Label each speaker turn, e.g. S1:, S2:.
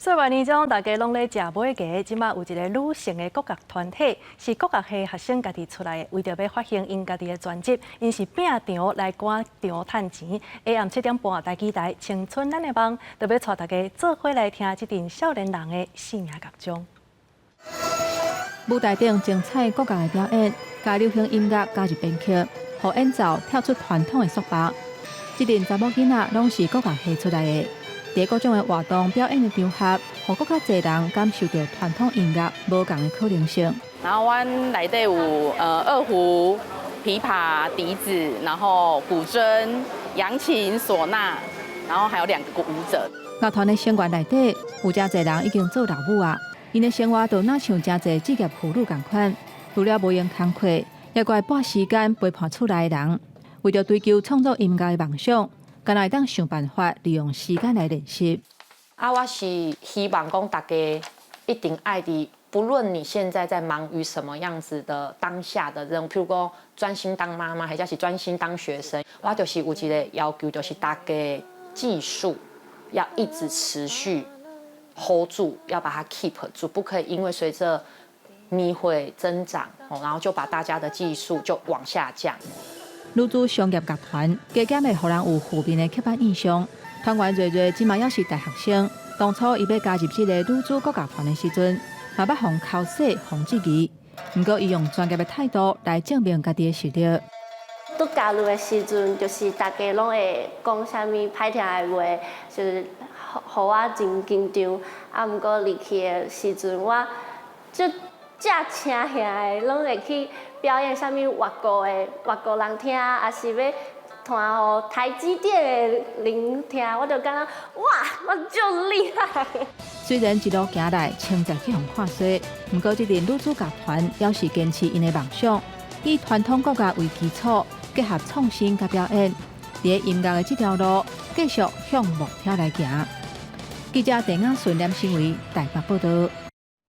S1: 歲末年終，大家攏咧食尾牙，這馬有一个女性的國樂團體，是國樂系學生家己出來的，為著欲發行𪜶家己的專輯，𪜶是拚場來趕場趁錢。下暗7點半，台語台《青春咱的夢》，就欲帶大家做伙來聽這陣少年人的生命樂章。
S2: 舞台頂精彩國樂的表演，共流行音樂加入編曲，予演奏跳出傳統的束縛。這陣查某囡仔攏是國樂系出來的。佇各種的活動表演的場合，予閣較濟人感受著傳統音樂無仝的可能性。
S3: 然後阮內底有二胡、琵琶、笛子，然後古箏、揚琴、嗩吶，然後還有兩個舞者。
S2: 樂團的成員內底有誠濟人已經做老母啊，𪜶的生活就若像誠濟職業婦女仝款，除了無閒工課，猶閣愛撥時間陪伴厝內的人，為著追求創作音樂的夢想，敢若會當想辦法利用時間來練習。
S4: 啊，我是希望講大家一定愛佇，不論你現在在忙於什麼樣子的當下的任務，譬如講專心當媽媽，或者是專心當學生，我就是有一個要求，就是大家技術要一直持續 hold 住，要把它 keep 住，不可以因為隨著年歲增長，然後就把大家的技術就往下降。
S2: 女子商業樂團加減會予人有負面的刻板印象。團員瑞瑞這馬猶是大學生，當初伊欲加入這個女子國樂團的時陣，嘛捌予剾洗、予質疑。毋過伊用專業的態度來證明家己的實力。
S5: 拄加入的時陣，就是大家攏會講啥物歹聽的話，就是予我真緊張。啊，毋過離去的時陣，我就遮請兄的，攏會去表演啥物外國的外國人聽，抑是欲彈予台積電的人聽，我就感覺哇，我足厲害。
S2: 雖然一路行來，穿著去予看衰，毋過這陣女子樂團猶是堅持𪜶的夢想，以傳統國樂為基礎，結合創新佮表演，佇音樂的這條路繼續向目標來行。記者鄭亞順、連新偉台北報道。